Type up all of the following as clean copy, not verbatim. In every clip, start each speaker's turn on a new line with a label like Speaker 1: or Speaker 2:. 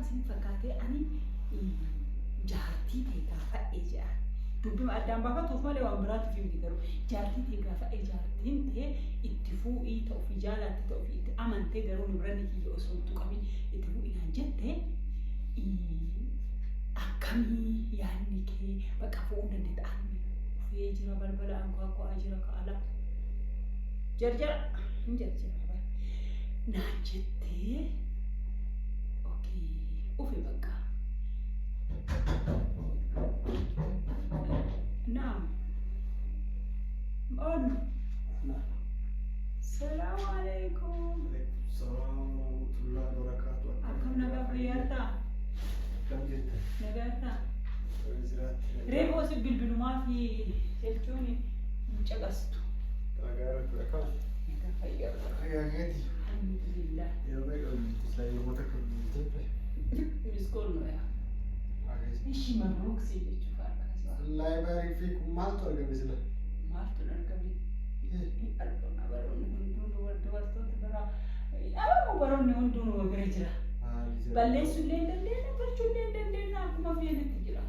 Speaker 1: Maal isin fakkaatee ani jaartii tee gaafadhe jedhaan. Dubbima addaan baafatuuf malee waan biraatiif miti garuu jaartii tee gaafadhe jaartiin tee itti fuudhii ta ofii jaalatte ta ofii itti amante garuu nibranni kiyya osoo hin tuqamin itti fuudhi naan jette akkamii yaadni kee bakka fuudhuu dandeetta ani dhufee jira balbala ankwaakwaa jira ka ala jarjara hin jarjara bara naan jettee okay ufe bakka naam on salaamu alaikum.
Speaker 2: Salaam warahmatullahi wabarakatuh.
Speaker 1: Akkam nagaa fayyaartaa?
Speaker 2: Akkam jirta?
Speaker 1: Nagaartaa?
Speaker 2: Jiraatti.
Speaker 1: Reefu osoo bilbilumaa fi jechuun hin caqastu.
Speaker 2: Nagaa irratti akkam?
Speaker 1: Nagaa fayyaartaa.
Speaker 2: Fayyaa keeti.
Speaker 1: Alhamdulillah.
Speaker 2: Yeroo meeqa bilbilti? Silaa yeroo takka bilbiltee.
Speaker 1: Miskoon no yaa. Ishi mabruuk si jechuuf har'a kasii.
Speaker 2: Laayibraarii fi kun maaltu argame sila?
Speaker 1: Maaltu hin argamin? Argama baroonni hunduu dubartoota biraa. Abamu baroonni hunduu numa bira jira.
Speaker 2: Maali jira?
Speaker 1: Balleessuu illee hin dandeenya, tolchuu illee hin dandeenya akkuma feenetti jira.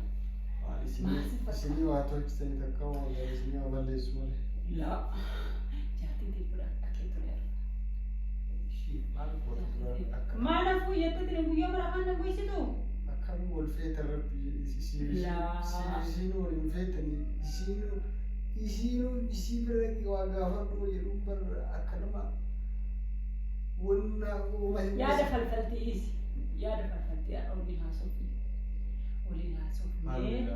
Speaker 2: Maali
Speaker 1: Maal si fakkaata?
Speaker 2: isinii waa tolchisanii takka waa isinii waa balleessu malee.
Speaker 1: Laa. Jaartii tee bira dhaqee ture.
Speaker 2: Ishii maal goota duraan akka
Speaker 1: Maal hafuu jettee guyyaa mara afaan na goysitu?
Speaker 2: akkamiin wal feetan rabbi
Speaker 1: Laa.
Speaker 2: isiin wal hin feetanii isiinuu isiinuu isii bira dhaqii waa gaafadhu jedhuun bar akka nama wanna uuma hin
Speaker 1: Yaada falfaltii isi. Yaada falfaltii haadha waliin haasofne. Waliin haasofne.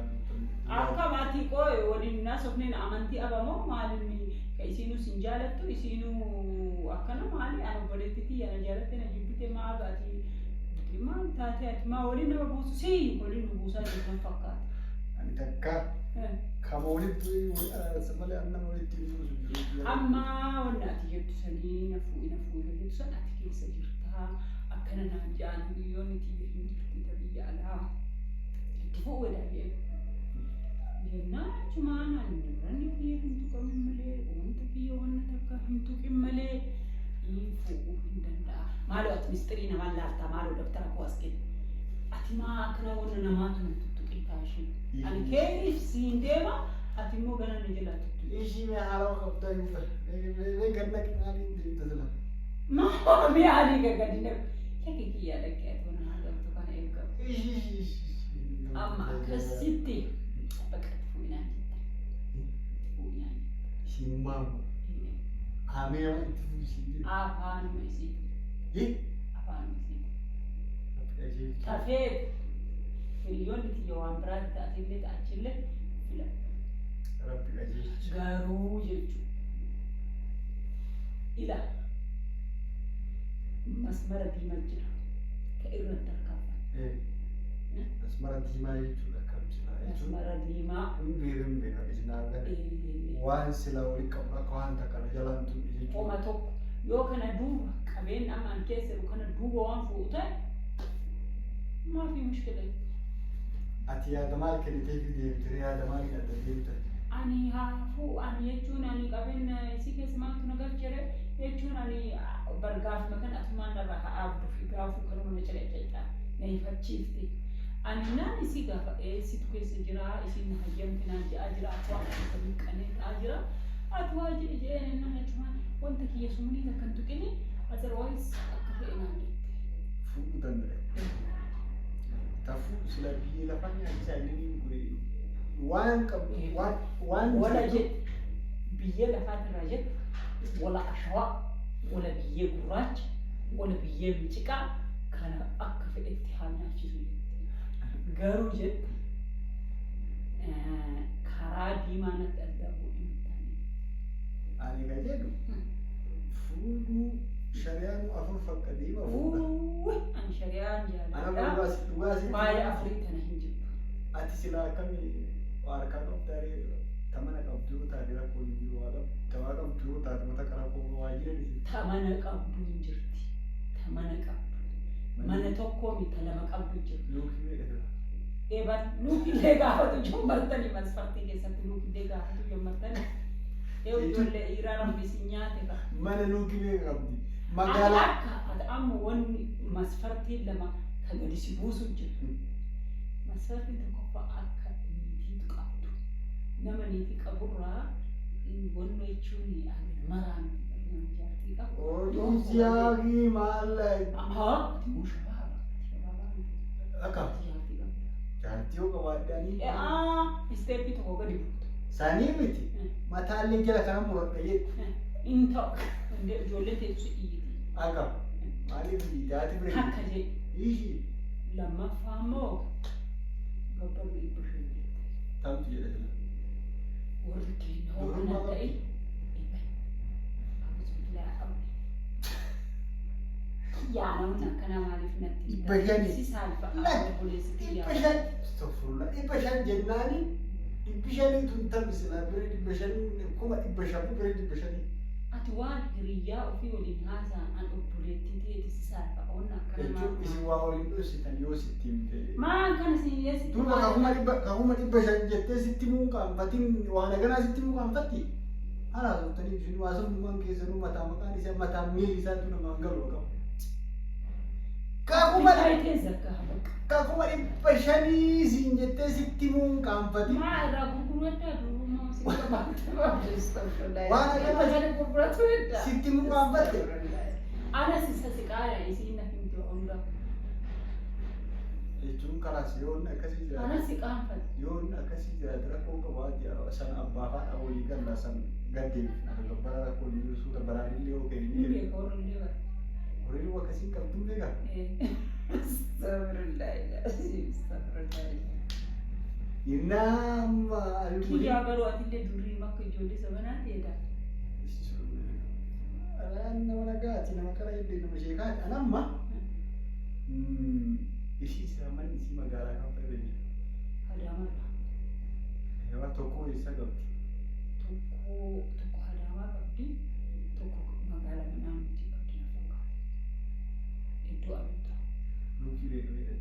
Speaker 1: Akka maatii qooye waliin haasofneen amantii abamoo maalinni ka isiinuu sin jaalattu isiinuu akkana maali an obboleetti tiyya na jaalatte na jibbite maa aga ati maal taate ati maa waliin nama buusu sii waliin nu buusaa jirtu nan fakkaata.
Speaker 2: Ani takka kama walitti wal araarsa malee an nama walitti hin buusu jiru.
Speaker 1: Amma wanna ati jettu sanii na fuudhi na fuudhi jettu san ati keessa jirtaa akkana naan jedhan hiriyoonni tiyya hin jirti ta biyya alaa itti fu'u jedha jeen. Jennaan achumaan ani nibranni kiyya hin tuqamin malee wanta kiyya wanna takka hin tuqin malee hin fu'uu hin danda'a. Maaloo ati mistirii namaan laaltaa maaloo dabtara koo as kenni. Ati maa akkana wanna namaa kana hin tuttuqin kaashii. Ani keeriif siin deema ati immoo gara na jalaa tuttuqi.
Speaker 2: Ishii mee haarawaa qabdaa yoo bare mee ganna maaliin deemta sila?
Speaker 1: Maa mee ani gadi na lakki kiyyaa dhaqqee ati wanna haasoftu kana eeggamu.
Speaker 2: Ishii ishii.
Speaker 1: Amma akkasitti bakka itti fuudhinaan jette. Itti fuudhinaan jette.
Speaker 2: Ishiin maamu haamee nama itti fuusii jedhu.
Speaker 1: Afaanuma isiiti.
Speaker 2: Hi?
Speaker 1: Afaanuma isiiti.
Speaker 2: Qajeelcha.
Speaker 1: Tafee hiriyoonni tiyya waan biraatti ta'atillee ta'achillee filadhu.
Speaker 2: Rabbi qajeelcha.
Speaker 1: Garuu jechuudha. Ila masmara diimaa jira. Ka irratti tarkaanfatu.
Speaker 2: Masmara diimaa jechuudha akkam silaa jechuun.
Speaker 1: Masmara diimaa.
Speaker 2: Hin beeku hin beeka isinaa gale. Waan silaa walitti qabu akka waan takka na jalaan tuqe jechuudha.
Speaker 1: Qoma tokko yoo kana duuba qabeen amma an keessa jiru kana duuba waan fuudhu ta'e maafi mushkila.
Speaker 2: Ati yaada maal kenniteefi deemte? Yaada maal qabda deemte?
Speaker 1: Ani haafuu ani jechuun ani qabeenya isii keessa maaltu na galchere jechuun ani bargaafuma kan atumaan narraa haa abduuf gaafuu kanuma na calaccacaa na hifachiifte. Ani naan isii gaafa situ keessa jira isiin na hayyamte naan je'aa jira ati waan akka milqanee ta'aa jira ati waa jedhe jedheen naan achumaan wanta kiyya sumunii takka hin tuqini otherwise akka fe'e naan jette.
Speaker 2: Fuudhuu danda'e. Tafuu sila biyya lafaa nyaachisaa inni ni waan qabu waan waan
Speaker 1: Wala jedhe biyyee lafaatirraa jedhe wala ashawaa wala biyyee gurraacha wala biyyee miciqaa kana akka fedhetti haa nyaachisu jette. Garuu jette karaa diimaa natti as darbuu hin taane.
Speaker 2: Ani ka jedhu fuudhuu shari'aan afur fakkadee ma fuudha.
Speaker 1: Uuuy ani shari'aan
Speaker 2: Ana
Speaker 1: jaaladha.
Speaker 2: dhugaas dhugaas
Speaker 1: Waa'ee afurii tana hin jibbu.
Speaker 2: Ati silaa akkamii waa harkaa qabda tamana qabdu yoo taate rakkoo hin jiru waa qabdu tawaa qabdu yoo taate mata karaa koo waa jiran isin.
Speaker 1: Ta mana qabdu hin jirti. Ta mana qabdu. Mana tokkoo miti ta lama qabdu jira.
Speaker 2: Luukii meeqa jira?
Speaker 1: Eban luukillee gaafatu jammartanii masfartii keessatti luukillee gaafatu jammartanii. Ee ijoollee dhiiraa rabbi isin nyaate ka.
Speaker 2: Mana luukii meeqa qabdi?
Speaker 1: Ati
Speaker 2: Magaalaa
Speaker 1: akka ati amma wanni masfartiin lama Ta gadi si buusu jira. Masarri tokkoffaa akka niitii qabdu. Nama niitii qaburraa wanno jechuun maraa miti nama jaartii qabu.
Speaker 2: Oduu siyaaqii maal?
Speaker 1: Haa, ati immoo shabaaba. Ati shabaabaa miti.
Speaker 2: Akka
Speaker 1: Ati jaartii qabda.
Speaker 2: jaartii yoo qabaadhaanii.
Speaker 1: Step tokko gadi buutu.
Speaker 2: Sanii miti. Mataallee jala kana muradha jedhu.
Speaker 1: In ta'u. Ijoollee teessu iyyiti.
Speaker 2: Akka maaliif jaati bira
Speaker 1: Takka jedhi.
Speaker 2: Ishii
Speaker 1: Lammaffaa immoo gabbarri 500 jette.
Speaker 2: Tamtu jedha sila.
Speaker 1: Warri keenya hoo
Speaker 2: Durummaa
Speaker 1: kana ta'e
Speaker 2: qabdi.
Speaker 1: dhibba. Auzubillah qabdi. Yaa namni akkana maaliif natti hin
Speaker 2: 500.
Speaker 1: Si saalfa
Speaker 2: Lakki.
Speaker 1: obboleessi
Speaker 2: Dhibba
Speaker 1: kiyyaa.
Speaker 2: shan. Astaghfirullah. 500 jennaani 500 tun tammi silaa bira 500 500,000 bira 500.
Speaker 1: Ati waan hiriyyaa ofii waliin haasa'an an obboleettii ta'eeti si saalfa onna akkana
Speaker 2: Jechuun isin
Speaker 1: maal
Speaker 2: waa waliin dhoositan yoo sitti himte.
Speaker 1: Maan kana si yeesitti
Speaker 2: Durba kakuma 500 jettee sitti himuu qaanfatin waan akkanaa sitti himuu qaanfatti. Haala haasooftanii isin haasofnumaan keessanuu mataa maqaan isaa mataa miilli isaatu namaan galu qabu. Kakuma
Speaker 1: Bittaa zakkaa bakka.
Speaker 2: 500,000 siin jettee sitti himuu qaanfatin.
Speaker 1: Maa irraa gurguradhaa durummaa si qabaate.
Speaker 2: Waan akkana
Speaker 1: Waan gurguratu hedda.
Speaker 2: sitti himuu qaanfatte.
Speaker 1: Anas isa si qaaya isiin na himte hunda.
Speaker 2: Jechuun kalaas yoon akkasii jiraate.
Speaker 1: Anas si qaanfate.
Speaker 2: Yoon akkasii jiraate rakkoo qabaate sana abbaa faadha walii galla san gaddeebifna gabbara rakkoo hin jiru suuta baraanillee yoo
Speaker 1: Hin
Speaker 2: keenye
Speaker 1: beeka warri illee bara.
Speaker 2: horii akkasii qabdu beeka.
Speaker 1: Astaghfirullah, astaghfirullah.
Speaker 2: Innaa amma
Speaker 1: Kiyyaa garuu atillee durii makka ijoollee sabanaa ta'edha.
Speaker 2: Nama nagaati nama kara hedduu nama sheekaati anamma ishii sila manni isii magaalaa kan fedhe jira.
Speaker 1: Adaamarraa.
Speaker 2: Yeroo tokko eessa qabdi?
Speaker 1: Tokko tokko Adaamaa qabdi, tokko magaalaa naannootti qabdi na fakkaata. Iddoo amantaa.
Speaker 2: Luukii beekamee jira.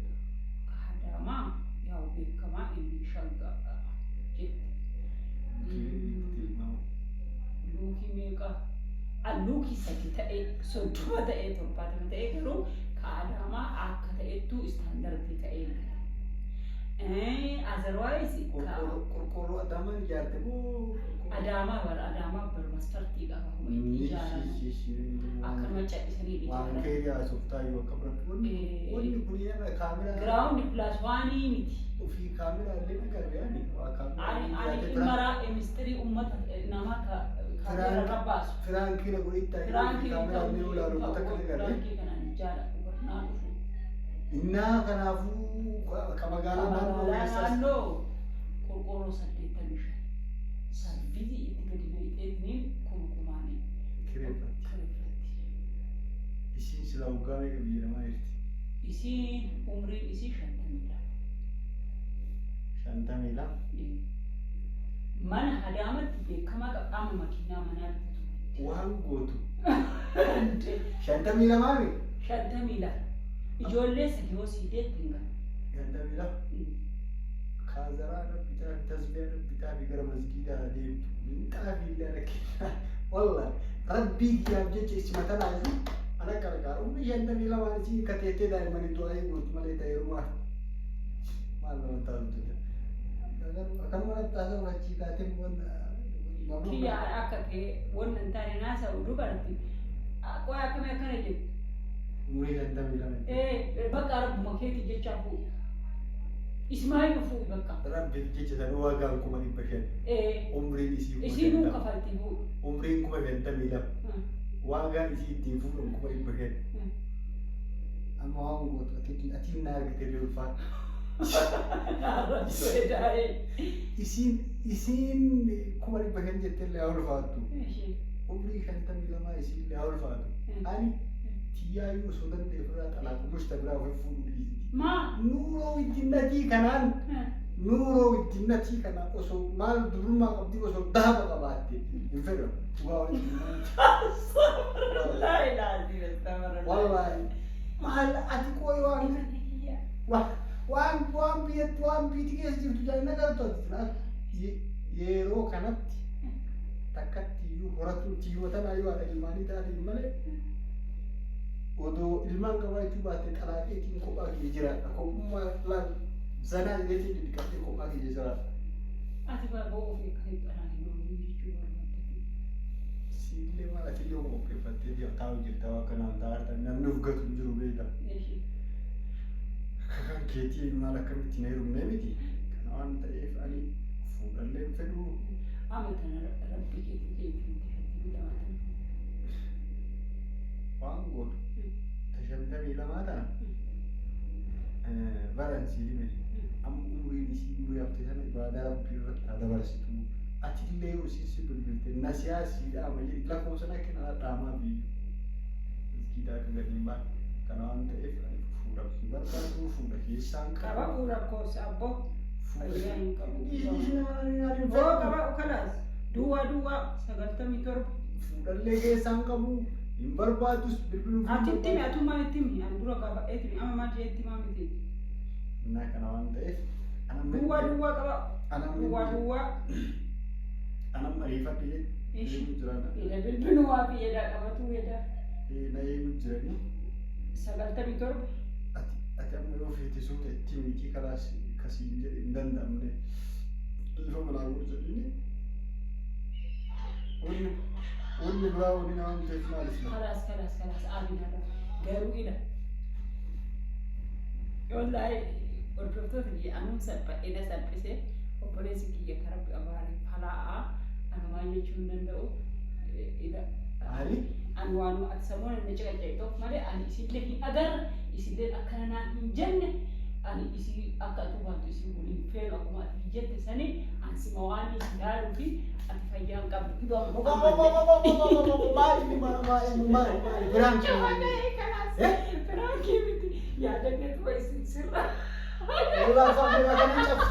Speaker 1: Ka Adaamaa yaa'u beekamaa inni shaggaa jetti.
Speaker 2: Tilmaama.
Speaker 1: Luukii meeqa? Luukii sadi ta'ee 30 ta'ee 70 ta'ee garuu ka Adaamaa akka ta'ettu standard ta'ee gala. Otherwise ka
Speaker 2: Qorqoorroo Adaamaan ijaarte moo?
Speaker 1: Adaamaa bara Adaamaa bar masfartii qaba homa itti ijaaramu. Akkanuma callisanii
Speaker 2: Waan
Speaker 1: ijaaran.
Speaker 2: kee haasoftaa yoo akka biratti wanni wanni kun yana kaameraa
Speaker 1: Ground plus one miti.
Speaker 2: Ofii kaameraa illee nagarre ani waa kaameraa
Speaker 1: Ani ani dhimma mistirii uummata namaa ka kaameraa irra baasu.
Speaker 2: Prank na godhitta
Speaker 1: Prank
Speaker 2: kaameraa illee olaalu bakka nagarre.
Speaker 1: Prank kanaan jaalladhu barnaan dhufu.
Speaker 2: Innaa kanaafuu ka magaalaa naannoo
Speaker 1: Magaalaa
Speaker 2: keessaas
Speaker 1: naannoo qorqoorroo 85. Sarbitii itti gadi naqxeetiniin kuma kumaanii
Speaker 2: kireeffatti.
Speaker 1: Kireeffatti.
Speaker 2: Isiin silaa waggaa meeqa biyya namaa jirti?
Speaker 1: Isiin umriin isii 52.
Speaker 2: 52.
Speaker 1: Mana Adaamatti beekamaa qaba amma makiinaa manaa bitatu.
Speaker 2: Waan gootu. 52mi?
Speaker 1: 52. Ijoollee sadi yoo sii deette hin galu.
Speaker 2: 52. Kaazaraa bitaa fi tasbiyaa bitaa fi gara masgiidaa deemtu. Minxaafii illee rakkina. Wallahi rabbii kiyyaaf jecha isima tanaayyuu ana qarqaara. Umrii 52n isii kateettee daa'immanii du'aa eeguuti malee ta'eerumaaf. Maal nama taatu jira. Akkanuma natti taasisa achii kaatee wanna.
Speaker 1: Kiyya akka kee wanna hin taane naasa'u dubarti. Qoy akkamii akkana jettu.
Speaker 2: Umrii 52.
Speaker 1: Bakka rabbuma keeti jecha fuudhi. Ismaayyuu fuudhi bakka.
Speaker 2: Rabbiif jecha sanuu waagaan 500,000. Umriin isii kuma
Speaker 1: Isiinuu
Speaker 2: 50.
Speaker 1: kafalti fuudhi.
Speaker 2: Umriin 52,000. Waagaan isii ittiin fuudhan 500,000. Amma waan gootu atiin atiin na argite illee ulfaadha. Isiin 500,000 jettee illee haa ulfaattu. Umrii 52 isii illee haa ulfaatu. Ani tiyyaayyuu osoo danda'e ofirraa xalaaqu mushta biraa ofii fuudhuu dhiisiti.
Speaker 1: Maa?
Speaker 2: Nuuroo wajjinnatii kanaan nuuroo wajjinnatii kanaan osoo maal dubrummaa qabdi osoo dahaba qabaatte hin fedhu. Dhugaa wajjin. Wallaahi maal ati qooyi waan waan waan biyyatti waan biiti keessa jirtu jaalina galtu ati yeroo kanatti takkatti iyyuu horatuun tiyyoo tanaa yoo haadha ilmaanii taate malee odoo ilmaan qabaachuu baatte xalaaqeetiin kophaa kiyya jira. jiraadha. Kophummaa laal zanaa jedheetiin dhidhiqadhee kophaa kiyya jiraadha.
Speaker 1: Ati baaboo ofii akkasitti anaan hin ooluu jechuu barbaadde.
Speaker 2: Siillee maal ati yoo qopheeffattee taa'u jirta waan kanaan taa'aa namni of gatu hin jiru beekta. Akka kan keetii maal akkamitti hin heerumne miti. Kana waan ta'eef ani fuudhallee hin fedhu.
Speaker 1: Amma tana rabbi keetii keetii 52 tana.
Speaker 2: Waan gootu ta 52 tana baran sii hime, amma umriin isii umurii hafte sana ibaadaa rabbii irratti haa dabarsitu. Atillee yoo isiin si bilbilte nasiyaa sii dhaama jedhi, lakkoofsa na kenna dhaamaa biyyu. Masgiidaa akka gadi hin baane. Kana waan ta'eef ani fuudha hin barbaadu, fuudha keessaan qabu.
Speaker 1: Qaba'uu lakkoofsa abboo. Fayyaa hin qabu.
Speaker 2: Hin
Speaker 1: Boo qaba'u kalaas. 00 97.
Speaker 2: Fuudhallee keessaan qabu, hin barbaadus, bilbiluu.
Speaker 1: Ati itti himi, atummaan itti himi. Ani dura gaafadheetti himi. Amma maal jee itti himaa miti.
Speaker 2: Innaa kana waan ta'eef
Speaker 1: Duwwaa duwwaa qaba.
Speaker 2: Anam
Speaker 1: Duwwaa duwwaa.
Speaker 2: Anam ariifadhe
Speaker 1: Ishi.
Speaker 2: eeguu jiran.
Speaker 1: Ila bilbiluu waa fi edaa qabatu edaa.
Speaker 2: Na eeguu jiranii.
Speaker 1: 97.
Speaker 2: Ati amma yoo feete suuta itti miti karaa kasiin jedhe hin danda'amne dhiifama naa godhu jedhiini. Wanni biraa wanni nama ta'eef maal isla?
Speaker 1: Kalaas kalaas kalaas aaminarra garuu ila. Wallaahi hordoftoota kiyya, anuun salphadhee na salphisee, obboleessi kiyya kan rabbi abaare falaa'aa anumaan jechuu hin danda'u. Ila.
Speaker 2: Maali?
Speaker 1: Ani waan ati sammuu na caqacaqxoof malee ani isillee hin agarre, isillee akkana naan hin jenne. Ani isii akka atu baattu isii waliin feenu akkuma ati jette sanii ani sima waan si laaluu fi ati fayyaa hin qabdu dhibamu.
Speaker 2: Maali maali maali maali biraan?
Speaker 1: Prank miti, yaadanne tura isin sirra.
Speaker 2: Irraa kan cabsu.